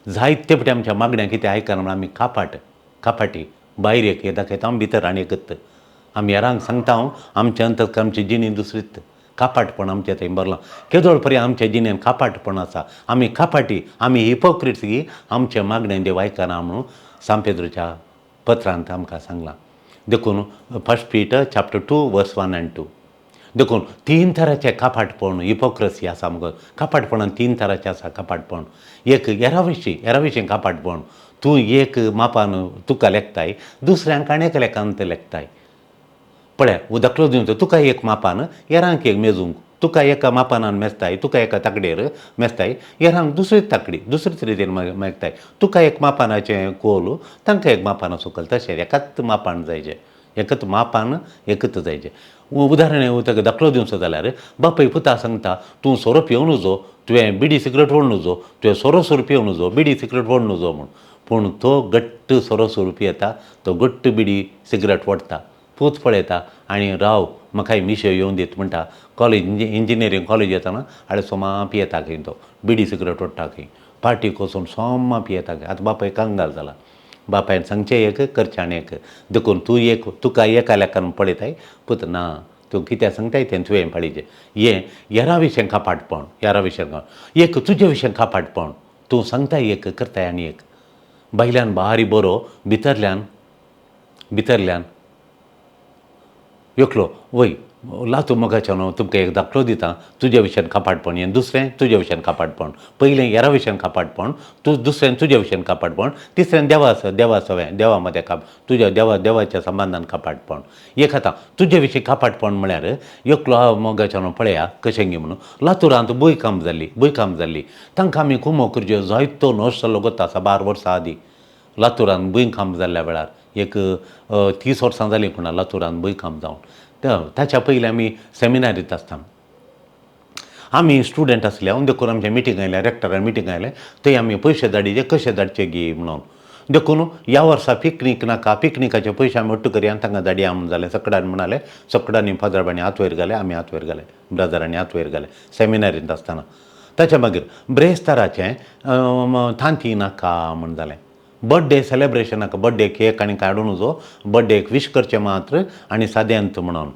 जायते फावटी आमच्या मागण्या कितें आयकना म्हणून आमी कापाट कापाटी भायर एक हे दाखयता, आमी भितर आनी एकत आमी हेरांक सांगता हांव आमच्या अंतक आमची जिणी दुसरीत कापाटपण आमचें थंय भरलां. केदोळ पर्यंत आमच्या जिणेन कापाटपण आसा, आमी कापाटी, आमी हिपोक्रिट्स की आमचें मागणें देव आयकना म्हणून सांपेद्रूच्या पत्रांत आमकां सांगलां. देखून 1 Peter chapter 2 verse 1 and 2. देखून 3 तरांचे कापाटपण हिपोक्रसी आसा मुगो. कापाटपणान 3 तरांचें आसा कापाटपण. एक हेरा विशीं कापाटपण, तूं एक मापान तुका लेखताय, दुसऱ्यांक आनी एका लेखान ते लेखताय. पळय उदकलो दिवन तुका एक मापान हेरांक एक मेजूंक, तुका एका मापानान मेजताय, तुका एका ताकडेर मेजताय, हेरांक दुसरी ताकडी दुसरीच रितीन मेजताय. तुका एक मापानाचें कोल, तांकां एक मापानाचो कोल, तशें एकाच मापान जायचें, एकच मापान एकच जायचें. उदाहरण ताका दाखलो दिवचो जाल्यार बापूय पुता सांगता तूं सोरो पिवन नुजो, तुवें बिडी सिगरेट ओड नुजो, तुवें सोरो सोरो पिवन नुजो, बिडी सिगरेट ओड नुजो म्हूण. पूण तो घट्ट सोरो सोरो पियेता, तो घट्ट बिडी सिगरेट ओडटा. पूत पळयता आनी राव म्हाकाय मिशयो येवन दीत म्हणटा. कॉलेज इंजिनियरींग कॉलेज येताना हाडे सोमा पियेता खंय, तो बिडी सिगरेट ओडटा खंय, पार्टीक वचून सोमा पियेता खंय. आतां बापाय कंगाल जाला, बापायन सांगचें एक करचें आनी एक. देखून तूं एक तुका एका लेखान पळयताय, पूत ना तूं कितें सांगताय तें तुवें पाळीचें. हें हेरा विशय कापाटपण, हेरा विशय एक तुजे विशय कापाटपण, तूं सांगताय एक करताय आनी एक. भायल्यान बारी बरो, भितरल्यान भितरल्यान एकलो वय लातू मोगाच्यान तुमकां एक दाखलो दिता. तुज्या विशयान कापाटपण हें, दुसरें तुज्या विशयान कापाटपण, पयलें हेरा विशयान कापाटपण, तूं दुसऱ्यान तुज्या विशयान कापाटपण, तिसऱ्यान देवा देवा सवें देवा मदें काप तुज्या देवा देवाच्या संबंदान कापाटपण. एक आतां तुजे विशीं कापाटपण म्हळ्यार एकलो मोगाच्यान पळया कशें गी म्हणून लातूरांत भूंयकांप जाल्ली, भूंयकांप जाल्ली, तांकां आमी कुमो करच्यो जायतो नश्ट जाल्लो गोता साबार वर्सां आदीं लातूरान भूंयकांप जाल्ल्या वेळार एक 30 वर्सां जालीं कोणा लातूरान भूंयकांप जावन. ताच्या पयलीं आमी सेमिनारींत आसतना आमी स्टुडंट आसले, हांव देखून आमचें मिटींग आयलें, रेक्टरान मिटींग आयलें, थंय आमी पयशे धाडिचे कशे धाडचे गी म्हणून. देखून ह्या वर्सा पिकनीक नाका, पिकनिकाचे पयशे आमी ஒட்டு करया आनी तांकां धाडया म्हणून जालें. सकडान म्हणाले, सकडांनी फादरबांनी हात वयर घाले, आमी हात वयर घाले, ब्रदरांनी हात वयर घाले सेमिनारींत आसतना. ताच्या मागीर ब्रेस्ताराचें तांती नाका म्हूण जालें. बड्डे सेलेब्रेशन नाका, बड्डे केक आनी काडून नुजो, बड्डेक विश करचें मात्र आनी साद्यांत म्हणून.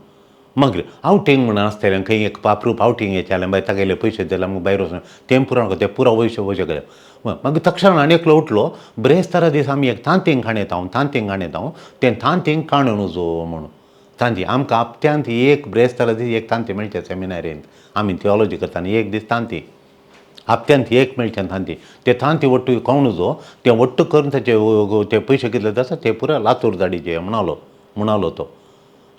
मागीर आवटींग म्हणून आसतलें खंय एक अप्रूप आवटींग येचें जाल्यार मागीर तागेले पयशे दिले मागीर भायर वचून तें पुरो नाका, तें पुरो पयशे पयशे गेले. मागीर तक्षण आनी एकलो उठलो, ब्रेस्तारा दीस आमी एक तांतींग खाणयता, तांतींग खाणयता, तें तांतींग काडून नुजो म्हणून. तांती आमकां हप्त्यांत एक ब्रेस्तारा दीस एक तांती मेळचें सेमिनारींत, आमी थियोलॉजी करतना एक दीस तांती हप्त्यांत एक मेळचें तांती, ते तांती वट्टू खावून नुजो, तें वट्टू करून ताचे ते पयशे कितले आसा ते पुरो लातूर धाडिचे म्हणालो म्हणालो तो.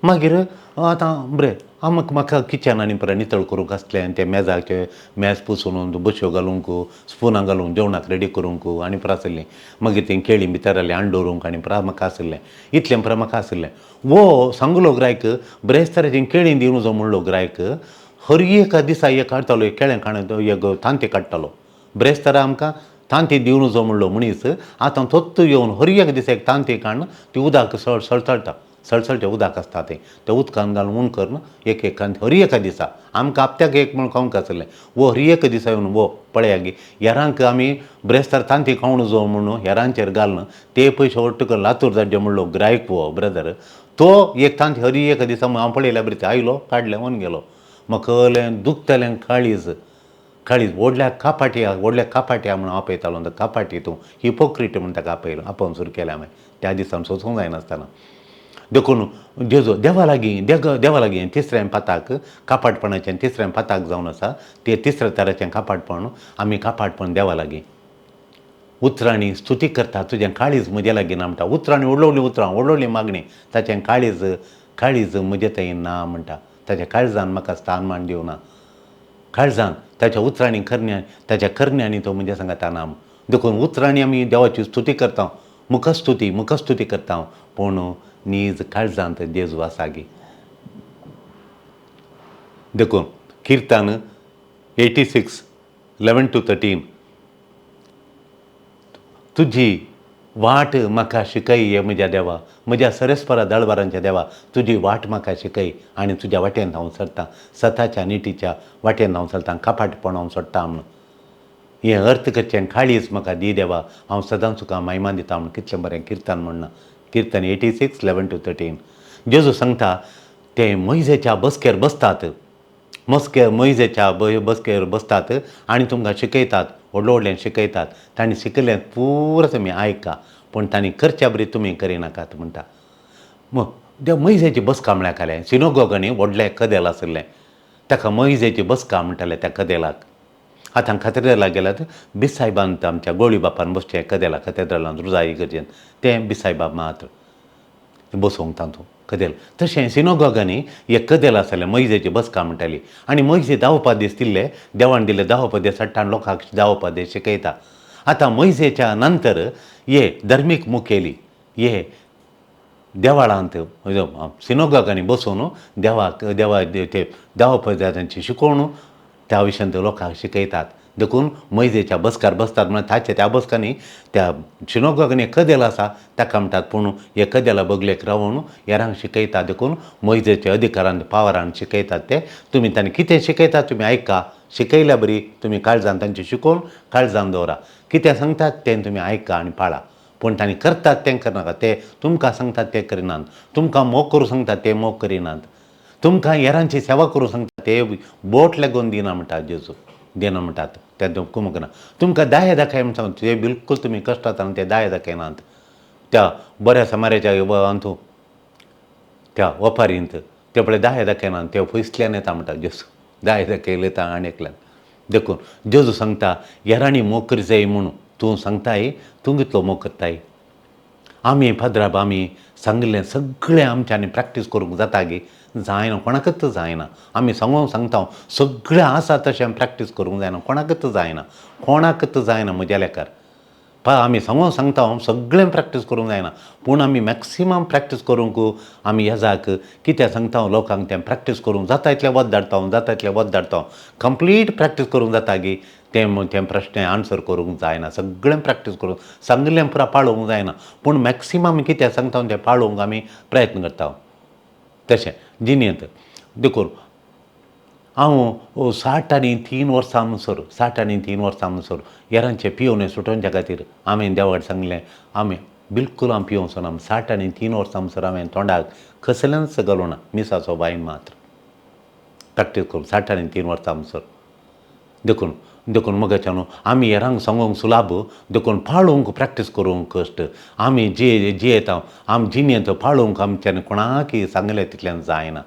मागीर आतां बरें आमकां म्हाका किचन आनी परत नितळ करूंक आसलें आनी तें मेजाचें मेज पुसून बश्यो घालूंक स्पुनां घालूंक जेवणाक रेडी करूंक आनी परत आसलें. मागीर तें केळीं भितर जालें हांड दवरूंक आनी परत म्हाका आसलें, इतलें परत म्हाका आसलें. वो सांगलो ग्रायक ब्रेस्ताराचें केळीं दिवन जो म्हणलो ग्रायक हर एका दिसा एक काडटालो, एक केळें काण एक तांती काडटालो. ब्रेस्तारा आमकां तांती दिवन जो म्हणलो मनीस आतां तोच येवन हर एक दिसा एक तांती काडून ती उदक सळसळटा, सळसळटें उदक आसता तें तें उदकान घालून ऊन करून एक एक कांती हर एका दिसा आमकां हप्त्याक एक म्हूण खावंक आसलें. वो हर एक दिसा येवन वो पळया गी हेरांक आमी ब्रेस्तार तांती खावून जो म्हणून हेरांचेर घालून ते पयशे वट्ट करून लातूर धाडचे म्हणलो ग्रायक वो ब्रदर तो एक तांती हर एका दिसा हांव पळयल्या बरें आयलो काडलें वन गेलो. म्हाका दुखतलें काळीज काळीज व्हडल्या कापाटया व्हडल्या कापाटया म्हणून आपयतालो. कापाटी तूं हिपोक्रीट म्हूण ताका आपयलो, आपोवन सुरू केलें हांवें त्या दिसान सोसूंक जायनासतना. देखून जेजू देवा लागीं देवा लागीं तिसऱ्या पाताक कापाटपणाचें तिसऱ्या पाताक जावन आसा ते तिसऱ्या तराचें कापाटपण आमी कापाटपण देवा लागीं उतरांनी स्तुती करता. तुजें काळीज म्हजे लागीं ना म्हणटा, उतरांनी व्हडली उतरां व्हडली मागणी, ताचें काळीज काळीज म्हजे थंय ना म्हणटा. ताच्या काळजान म्हाका स्थान मान दिवना, काळजान ताच्या उतरांनी करण्या ताच्या करण्यांनी तो म्हज्या सांगता ना. देखून उतरांनी आमी देवाची स्तुती करता, मुखस्तुती मुखस्तुती करता, पूण नीज काळजांत जेजू आसा गी. देखून किर्तन 86:11 to 13 तुजी वाट म्हाका शिकय हे म्हज्या देवा, म्हज्या सरेस्परा दळबारांच्या देवा, तुजी वाट म्हाका शिकय आनी तुज्या वाटेन हांव सरतां, सताच्या निटीच्या वाटेन हांव चलतां, कपाटपण हांव सोडटा म्हणून. हें अर्थ करचें काळीज म्हाका दी देवा, हांव सदांच तुका महिमा दिता म्हणून कितलें बरें किर्तन म्हणना. किर्तन 86:11 to 13. जेजू सांगता ते मोयजेच्या बसकेर बसतात, मस्के मोयजेच्या बसकेर बसतात आनी तुमकां शिकयतात, व्हडलो व्हडल्यान शिकयतात. तांणी शिकयल्लें पुरो तुमी आयका, पूण तांणी करच्या बरी तुमी करिनाकात म्हणटा. मग त्या मोयजेची बसका म्हळ्यार खालें सिनोगोगांनी व्हडलें कदेल आशिल्लें, ताका मोयजेची बसका म्हणटाले त्या कदेलाक. आतां कातेद्रालाक गेल्यार बिसायबान आमच्या गोळी बापान बसचें कदेला कातेद्रालान रुजा इगर्जेन तें बिसायबाब मात्र बसोवंक तातूंत कदेल. तशें सिनोगोगांनी एक कदेल आसलें मोयजेची बसका म्हणटाली. आनी मोयजे 10 उपदेश दिल्ले, देवान दिल्ले 10 उपदेश हाडटा आनी लोकांक 10 उपदेश शिकयता. आतां मोयजेच्या नंतर हे धर्मीक मुखेली हे देवाळांत सिनोगोगांनी बसून देवाक देवा ते 10 उपदेशांची शिकोवन त्या विशयांत लोकांक शिकयतात. देखून मोयजेच्या बसकार बसतात म्हणल्यार ताच्या त्या बसकांनी त्या सिनोगोगांनी कदेल आसा ताका म्हणटात, पूण हे कदेला बगलेक रावन हेरांक शिकयता. देखून मोयजेच्या अधिकारान पावरान शिकयतात ते. तुमी तांणी कितें शिकयता तुमी आयका, शिकयल्या बरी तुमी काळजान तांचे शिकोवन काळजान दवरा. कितें सांगतात तें तुमी आयका आनी पाळा, पूण तांणी करतात तें करनाका. ते तुमकां सांगतात तें करिनात, तुमकां मोग करूं सांगतात ते मोग करिनात, तुमकां हेरांची सेवा करूं सांगतात ते बोट लागून दिना म्हणटात, जेजू दिना म्हणटात तें कुमक ना. तुमकां दाये दाखय म्हण सांगता ते बिलकूल तुमी कश्टात ते दाये दाखयनात. त्या बऱ्या समाराच्या अंतू त्या वपारींत ते पळय दाये दाखयनात, ते पयसल्यान येता म्हणटात जेजू, दाये दाखयले येता आनी एकल्यान. देखून जेजू सांगता हेरांनी मोग करी जाय म्हणून तूं सांगताय, तूं कितलो मोग करताय. आमी पाद्राब आमी सांगिल्लें सगळें आमच्यांनी प्रॅक्टीस करूंक जाता गी? जायना, कोणाकच जायना. आमी सांगूंक सांगता सगळें आसा तशें प्रॅक्टीस करूंक जायना, कोणाकच जायना, कोणाकच जायना म्हज्या लेखार. आमी सांगूंक सांगता सगळें प्रॅक्टीस करूंक जायना, पूण आमी मॅक्सिमम प्रॅक्टीस करूंक आमी येजाक कितें सांगता लोकांक तें प्रॅक्टीस करूंक जाता इतलें वत धाडटा, जाता इतलें वत धाडटा. कंप्लीट प्रॅक्टीस करूंक जाता गी तें तें प्रश्न आन्सर करूंक जायना. सगळें प्रॅक्टीस करूंक सांगिल्लें पुरा पाळोवंक जायना, पूण मॅक्सिमम कितें सांगता तें पाळोवंक आमी प्रयत्न करता. तशें जिणेंत देखून हांव 63 वर्सां म्हणसर, 63 वर्सां म्हणसर हेरांचें पियोवन सुटोवच्या खातीर हांवें देवा कडेन सांगलें आमी बिलकूल हांव पियोवंक वचना. 63 वर्सां म्हणसर हांवें तोंडाक कसलेंच घालूं ना, मिसाचो वायन मात्र प्रॅक्टीस करून 63 वर्सां म्हणसर. देखून देखून मगाच्या न्हू आमी हेरांक सांगूंक सुलाभ, देखून पाळोवंक प्रॅक्टीस करूंक कश्ट. आमी जे जियेता आमी जिणेंत पाळोवंक आमच्यान कोणाकय सांगलें तितल्यान जायना.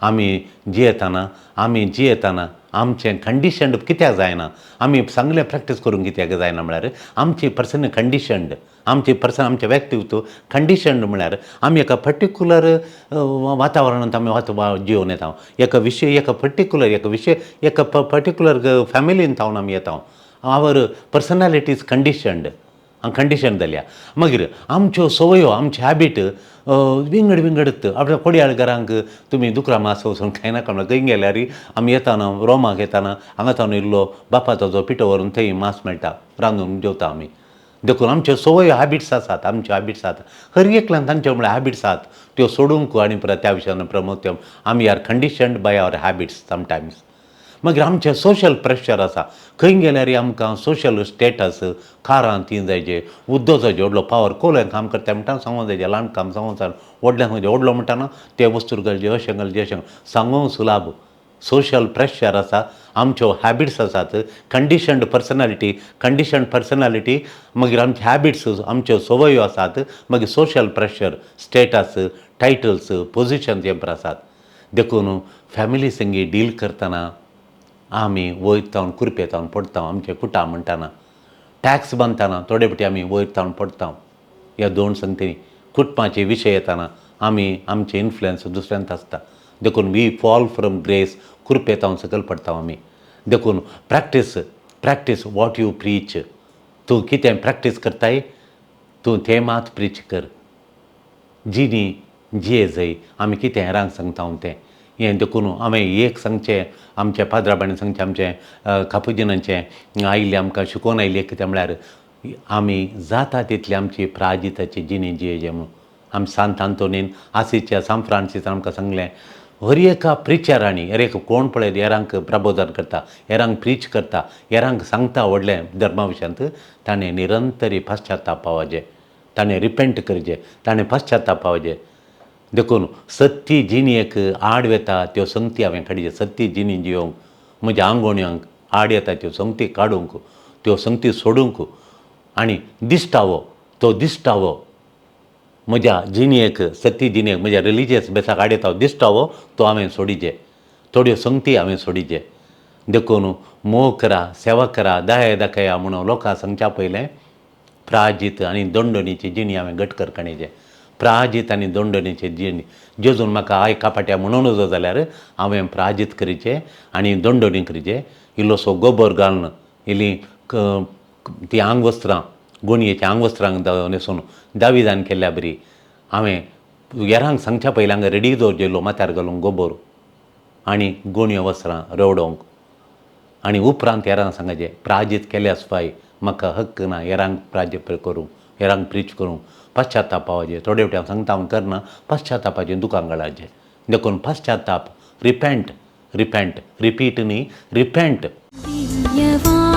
आमी जियेतना आमी जियेतना आमचें कंडिशन्ड कित्याक जायना, आमी सांगलें प्रॅक्टीस करूंक कित्याक जायना म्हळ्यार आमची पर्सन कंडिशन्ड, आमची पर्सन आमचें व्यक्तित्व कंडिशन्ड म्हळ्यार आमी एका पर्टिक्युलर वातावरणांत आमी जिवन येता, एका विशय एका पर्टिक्युलर एका विशय एका पर्टिक्युलर फॅमिलीन थावन आमी येता. Our personality is conditioned, condition जाल्या. मागीर आमच्यो संवयो आमचे हॅबीट विंगड विंगड. आपल्या कोडयाळ घरांक तुमी दुकरा मास वचून खायनाका म्हणल्यार खंय गेल्यार आमी येताना रोमाक येताना हांगा थावन इल्लो बापाचो पिठो व्हरून थंय मास मेळटा, रांदून जेवता आमी. देखून आमच्यो संवयो हॅबिट्स आसात, आमच्यो हॅबिट्स आसात हर एकल्यान तांच्यो म्हळ्यार हॅबिट्स आसात त्यो सोडूंक आनी परत त्या विशयान प्रमोट आमी are conditioned by our habits sometimes. मागीर आमचें सोशल प्रेशर आसा, खंय गेल्यार आमकां सोशल स्टेटस कारान ती जायचे, उद्दो जायचे, व्हडलो पावर कोल्यान काम करता म्हणटा सांगूंक जायचें, ल्हान काम सांगूंक जाय, व्हडल्यान सांगचे, व्हडलो म्हणटा न्हू ते वस्तूर घालचे, अशें घालचें, अशें सांगूंक सुलाभ. सोशल प्रेशर आसा, आमच्यो हॅबिट्स आसात, कंडिशन्ड पर्सनालिटी, कंडिशन्ड पर्सनालिटी, मागीर आमचे हॅबिट्स आमच्यो संवयो आसात, मागीर social pressure, status, titles, positions हे आसात. देखून फॅमिली संगी डील करतना आमी वयर तावन कुरपेतावन पडटा, आमचें कुटां म्हणटाना, टॅक्स बांदतना थोडे फावटी आमी वयर तावन पडटा. ह्या दोन संगतींनी कुटुंबाचे विशय येताना आमी आमचे इन्फ्लुयन्स दुसऱ्यांत आसता. देखून we fall from grace, कुरपेतावन सकयल पडटा आमी. देखून practice, practice what you preach. तूं कितें प्रॅक्टीस करताय तूं तें मात प्रीच कर. जिणी जिये जाय आमी कितें हेरांक सांगता तें हें. देखून हांवें एक सांगचें आमच्या पाद्राबांनी सांगचें, आमचें कापुजिनांचें आयिल्लें आमकां शिकोवन आयिल्लें कितें म्हळ्यार आमी जाता तितली आमची प्राजिताची जिणी जियेजे म्हणून. आमी सांत आंतोनीन आसीच्या सांत फ्रांसीसान आमकां सांगलें, हर एका प्रिचरांनी, हर एक कोण पळयत हेरांक प्रबोधन करता, हेरांक प्रीच करता, हेरांक सांगता व्हडलें धर्मा विशयांत, ताणें निरंतरी पश्चाताप पावाजे, ताणें रिपेंट करचें, ताणें पश्चाताप पावचे. देखून सत्ती जिणेक आड वेता त्यो संगती हांवें काडचे. सत्ती जिणी जियोंक म्हज्या आंगोण्यांक आड येता त्यो संगती काडूंक, त्यो संगती सोडूंक, आनी दिश्टावो तो दिश्टावो म्हज्या जिणेक, सत्ती जिणेक, म्हज्या रिलिजियस बेसाक आड येता दिश्टावो तो हांवें सोडिचे, थोड्यो संगती हांवें सोडिचे. देखून मोग करा, सेवा करा, दया दाखया म्हणून लोकां सांगच्या पयलें प्राजीत आनी दोंडणीची जिणी हांवें घट करकाणीचें. प्राजीत आनी दोंडणीची जिणी जेजून म्हाका I कापाट्या म्हणून नजो जाल्यार हांवें प्राजीत करीचें आनी दोंडणी करीचें. इल्लोसो गोबर घालून इल्ली ती आंगवस्त्रां, गोणयेचीं आंगवस्त्रां न्हेसून दाविदान केल्ल्या बरी हांवें हेरांक सांगच्या पयलीं हांगा रेडी दवरचेलो माथ्यार घालूंक गोबर आनी गोणयो वस्त्रां रेवडोवंक, आनी उपरांत हेरांक सांगाचें प्राजीत केल्या आसपाय म्हाका हक्क ना हेरांक प्राजीत करूंक, हेरांक प्रीच करूंक. पश्चाताप पावाचें थोडे फावटी हांव सांगता हांव करना, पश्चातापाचें दुकां गळाचें. देखून पश्चाताप, रिपेंट, रिपेंट, रिपीट न्ही, रिपेंट. दिव्यवाणी.